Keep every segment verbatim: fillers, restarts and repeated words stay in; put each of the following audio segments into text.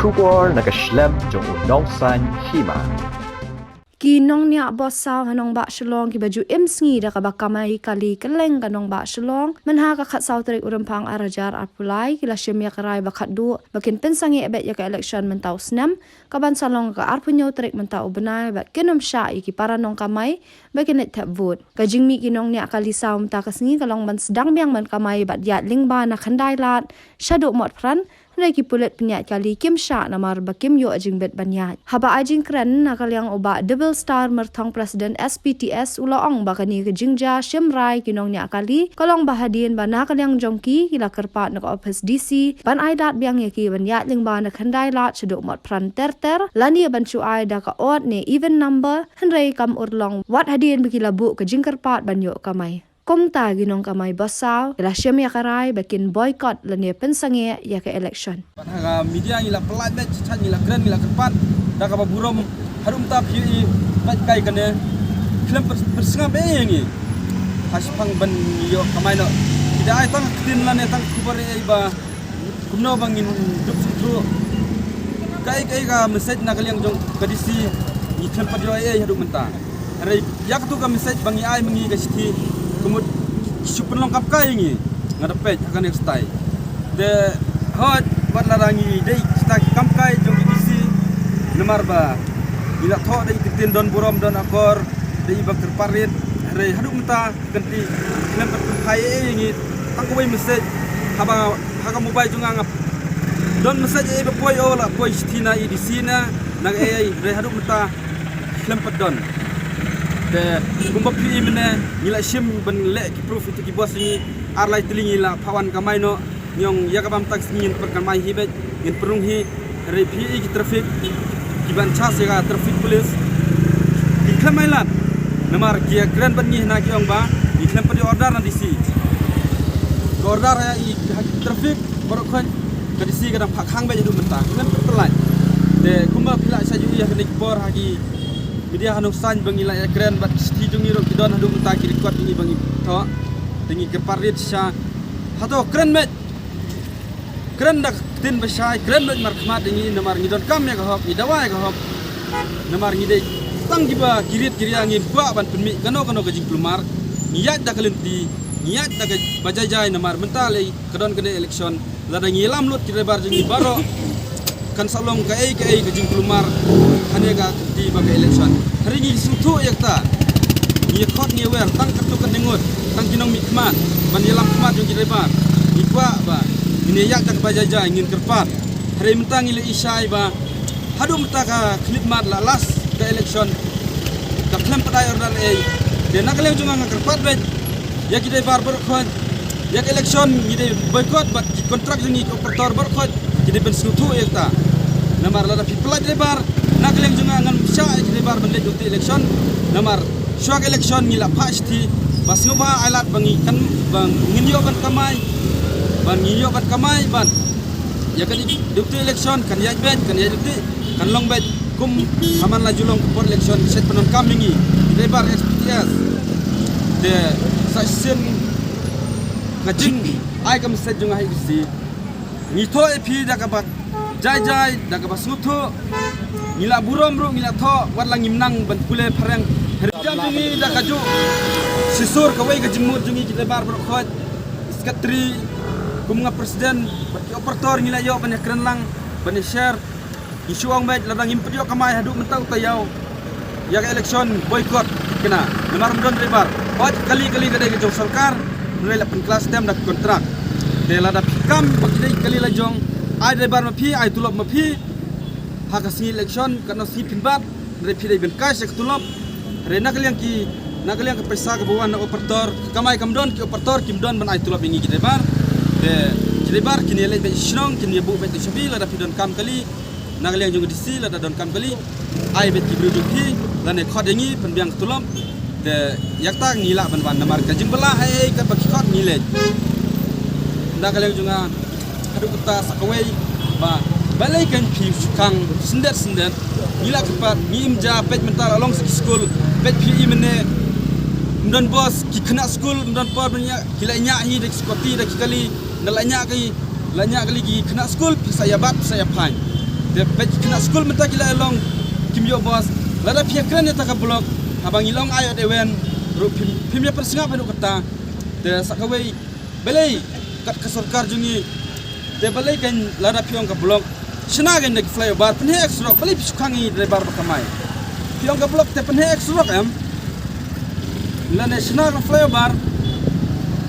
Khubor na ka shlem jong u Nongsaiñ Hima. Ki nongniah bos saw ha nongbah Shillong kiba ju im sngi da kaba kamai kali kylleng ka nongbah Shillong mynha ka khatsaw tarik u Rymphang ar hajar arphew lai ki la shim ïa ka rai ba khatduh ba kin pynsangeh beit ïa ka election mynta u snem, kaban sa long ka arphew hynñiew tarik mynta u bnai, bad kin ym shah ïa ki para nongkamai ba kin leit thep vote. Ka jingmih ki nongniah kali saw mynta ka sngi ka long ban sdang biang ban kamai bad ïaid lyngba na khyndai lad shaduh Motphran, hynrei ki pulit pynïaid kali kim shah namar ba kim ïoh jingbit ban ïaid. Haba ai jingkren na ka liang u Bah Double Star Myrthong, President S P T S, u la ong ba kane ka jingjia shim rai ki nongniah kali ka long ba hadien ba na ka liang jong ki ki la kyrpad na ka ophis D C ban ai lad biang ïa ki ban ïaid lyngba na khyndai lad shaduh Motphran ter ter, lane ban shu ai da ka odd ne even number, hynrei kam urlong wat hadien ba ki la buh ka jingkyrpad ban ïoh kamai. Kumta ki nongkamai bos saw ki la shim ïa ka rai ba kin boycott lane pynsangeh ïa ka election. Bad ha ka media ngi la pyllait beit, shisha ngi la kren, ngi la kyrpad da kaba burom. Haduh mynta phi ïohi beit kai kane khlem pyr-, pyrsngap ei ïa ngi. Ha shipang ban ïoh kamai noh. Ki da ai tang ktien lane tang khubor ei ei ba kumno ba ngin dup sngewthuh. Kaei kaei ka message na ka liang jong ka D C ngi khlem pat ïoh ei ei haduh mynta. Hynrei ïa katu ka message ba ngi ai ma ngi ka shithi, ka mut shu pynlong kam kai ïa ngi, nga da peit ha kane ka style. Te hooid, wat lada ngi dei kita ki kam kai jong ki D C, namar ba ngi la thoh da i kyntien don burom don akor, da i ba kyrpad rit, hynrei haduh mynta kynti khlem pat pynphai ei ei ïa ngi tang kawei message. Haba ha ka mobile jong nga nga don message ei ei ba poi, oh la poi shithi na i D C na, na ei ei, hynrei haduh mynta khlem pat don. Te kumba phi i mynne ngi la shim ban leh ki proof ïa ki bos ngi, ar lai tylli ngi la phah wan kamai noh. Ngi ong ïa ka bam taxi ngin pyrkhat mai hi beit, ngin pynrung hi. Hynrei phi i ki traffic, ki ban charge ïa ka traffic police, ki khlem ai lad. Namar ki ïa kren bad ngi hana ki ong ba ngi khlem pat ïoh order na D C. Ka order ha i ha ki traffic baroh khoit ka D C ka dang phah khang beit haduh mynta, khlem pat pyllait. Te kumba phi la shah ïohi ha kane ki por ha ki media ha Nongsaiñ ba ngi la ïa kren bad ki shithi jong ngi ruh ki don haduh mynta, ki record jong ngi ba ngi thoh. Te ngi kyrpad rit shisha, hato kren beit. Kren da ka ktien ba shai, kren beit markhmat ïa ngi namar ngi donkam ïa ka hok, ngi dawa ïa ka hok. Namar ngi dei tang kiba ki rit ki ria, ngim kwah ban pynmih kano kano ka jingkulmar. Ngi ïaid da ka lynti, ngi ïaid da kaba jai jai namar mynta lei ka don kane election. Lada ngi ïalam lut ki driver jong ngi baroh, kan sa long kaei kaei ka jingkulmar ha kane ka kynti ba ka election. Hynrei ngi sngewthuh ïa kata. Ngi ïa khot ngi ïa wer tang katto katne ngut, tang ki nongmihkhmat ban ïalam khmat jong ki driver. Ngi kwah ba ngin ïa ïaid da kaba jai jai, ngin kyrpad. Hynrei mynta ngi la i shai ba haduh mynta ka khyllipmat la last ka election, ka khlem pat ai order ei. Te na ka liang jong nga nga kyrpad beit ïa ki driver baroh khoit. Ïa ka election ngi dei boycott bad ki contract jong ngi, ki operator baroh khoit ki dei ban sngewthuh ïa kata. Namar lada phi pyllait driver, na ka liang jong nga ngam shah ïa ki driver ban leit duh election. Namar shuwa ka election ngi la phah shithi ba sngewbha ai lad ba ngi kan, ba ngin ïoh ban kamai, ba ngin ïoh ban kamai, ban ïa ka dei duh election kan ïaid beit, kan ïaid duh, kan long beit kum ha man la ju long ka por election, shet pyndonkam ïa ngi driver S P T S. Te sa shisien ka jingai ka message jong nga ha i D C, ngi thoh ïa phi da kaba jai jai, da kaba sngewthuh. Ngi la burom ruh ngi la thoh, wat la ngim nang ban pule phareng. Jam jong ngi da kajuh shisur kawei ka jingmut jong ngi ki driver baroh khoit, secretary, kum nga president, bad ki operator ngi la ïoh ban ïa kren lang, ban ïa share. Ngi shu ong beit lada ngim pat ïoh kamai haduh mynta u taïew, ïa ka election boycott kane. Namar ym don driver. Hooid kali kali ka dei ka jong sorkar, hynrei la pynkylla stem da ka contract. Te lada phi kam ba ki dei kali la jong, ai driver ma phi, ai tulop ma phi. Ha ka sngi election katno sngi phin bat, hynrei phi dei ban kai sha ka tulop. Hynrei na ka liang ki, na ka liang ka paisa kaba wan na operator, ka kamai kam don, ki operator kim don ban ai tulop ïa ngi ki driver. Te ki driver kin ïa leit beit shnong, kin ïa buh beit shabi, lada phi donkam kali. Na ka liang jong ka D C lada donkam kali, ai beit ki briew jong phi, lane khot ïa ngi pynbiang ka tulop. Te ïa kata ngi lah ban wan namar ka jingbylla ha ei ei katba ki khot ngi leit. Na ka liang jong nga haduh katta sa kawei ba balei kan phi shu khang syndet syndet. Ngi la kyrpad, ngi im ja, peit mynta la long sa ki skul, peit phi i mynne. Ym don bos, ki khynnah skul ym don por ban ñiah, ki la ñiah hi da ki scooty da ki kali, da la ñiah ki, la ñiah kali ki khynnah skul, phi sa ïa bat, phi sa ïa phaiñ. Te peit khynnah skul mynta ki la ïa long kim ïoh bus. Lada phi ïa kren ïa kata ka block, haba ngi long ai ot ewen ruh phim, phim ïa pynsngap haduh katta. Te sa kawei, balei kat ka sorkar jong ngi, te balei kan lada phi ong ka block, shna kan da ki flyover, pynheh surok, balei phi shu khang ïa ngi driver ba kamai? Phi ong ka block te pynheh surok em? Lane shna ka flyover,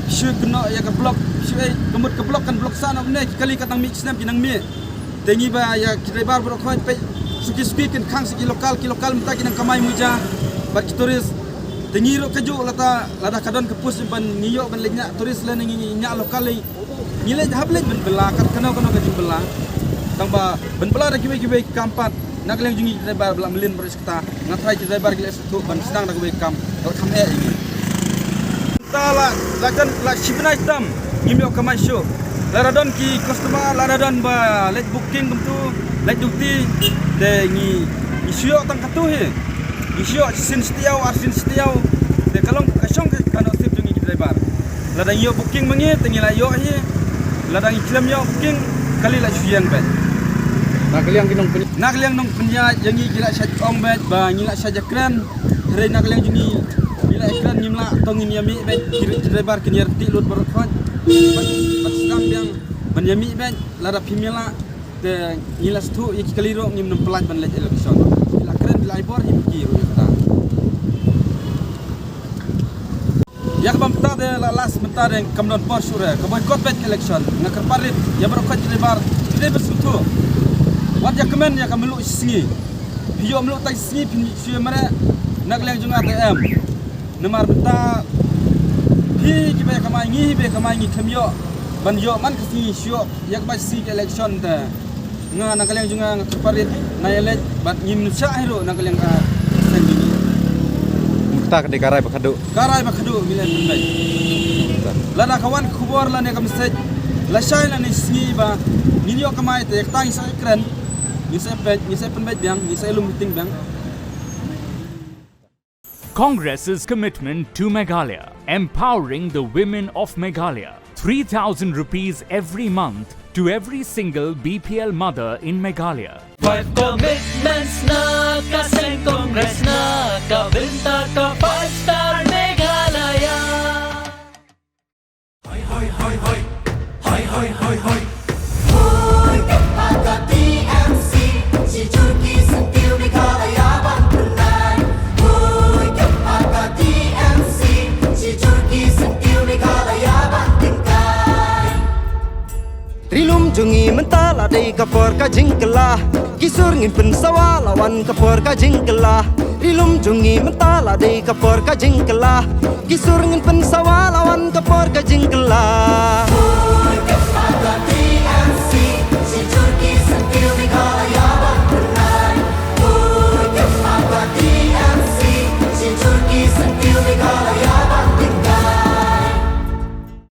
phi shu kynnoh ïa ka block, phi shu ei, ka mut ka block kan block sah noh ne, ki kali kat nang mih ki snem ki nang mih. Te ngi ba ïa ki driver baroh khoit peit, suki suki kin khang sa ki local, ki local mynta ki nang kamai muja bad ki tourist. Te ngi ruh kajuh lada, lada ka don ka post ban ngi ïoh ban leit ñiah tourist lane ngi ñiah local lei. Ngi leit hap leit ban bylla kat kano kano ka jingbylla. Tang ba ban bylla da kiwei kiwei ki kam pat. Na ka liang jong ngi ki driver ba la mlien baroh shi katta. Nga tharai ki driver ki la sngewthuh ban sdang da kawei ka kam. Ka la kham eh ïa ngi. Ta la, la jan, la shi bnai tam, ngim ïoh kamai shuh. Lada don ki customer, lada don ba leit booking kumtu, leit duty, te ngi, ngi shu ïoh tang katu hi. Ngi shu ïoh shisien shi taïew, ar sien shi taïew. Te ka long ka shong ka, ka nusib jong ngi ki driver. Lada ngi ïoh booking ma ngi, te ngi la ïoh hi. Lada ngi khlem ïoh booking, kali la shu ïeng beit. Na ka liang ki nongpyn- Na ka liang nongpynïaid, ïa ngi ki la shait ong beit, ba ngi la shait ïakren. Hynrei na ka liang jong ngi, ngi la ïakren ngim lah, to ngin ïa mih beit, ki, ki driver kin ïa reti lut baroh khoit. Ban, ban sdang biang, ban ïa mih beit, lada phim ïa lah, te ngi la sngewthuh, ïa ki kali ruh ngim nym pyllait ban leit election. Ki la kren, ki la ai bor, ïa ki ruh ïa kata. Ïa kaba mynta te la last mynta te kam don por shuh re, ka boycott beit election, nga kyrpad rit, ïa baroh khoit ki driver, ki driver sngewthuh. Wat ïa kmen, ïa ka mluh shi sngi. Phi ïoh mluh tang shi sngi phin shu ïa mareh, na ka liang jong nga te em. Namar mynta phi kiba ïa kamai ngi, hi ba ïa kamai ngi khlem ïoh ban ïoh man ka sngi shu ïoh ïa kaba shi sngi ka election te. Nga na ka liang jong nga nga kyrpad rit na ïa leit bad ngim shah hi ruh na ka liang ka seng jong ngi. Mynta ka dei ka rai ba khadduh. Ka rai ba khadduh ngi leit pynbeit. Lada ka wan khubor lane ka message lashai lane sngi ba ngin ïoh kamai te ïa kata ngin sa kren. Ngin sa peit, ngin sa pynbeit biang, ngin sa lum meeting biang. Congress's commitment to Meghalaya, empowering the women of Meghalaya. Three thousand rupees every month to every single B P L mother in Meghalaya. Five commitments na ka seng Congress na ka bynta ka five star Meghalaya. Hoi, hoi, hoi, hoi. Hoi, hoi, hoi, hoi. Hoi, ka pa ka T M C. Shi jur ki syntiew Meghalaya ban pynlait. Hoi, ka pa ka T M C. Shi jur ki syntiew Meghalaya ban tyngkai. Ri lum jong ngi mynta la dei ka por ka jingkylla. Ki sur ngin pynsawa la wan ka por ka jingkylla. Ri lum jong ngi mynta la dei ka por ka jingkylla. Ki sur ngin pynsawa la wan ka por ka jingkylla.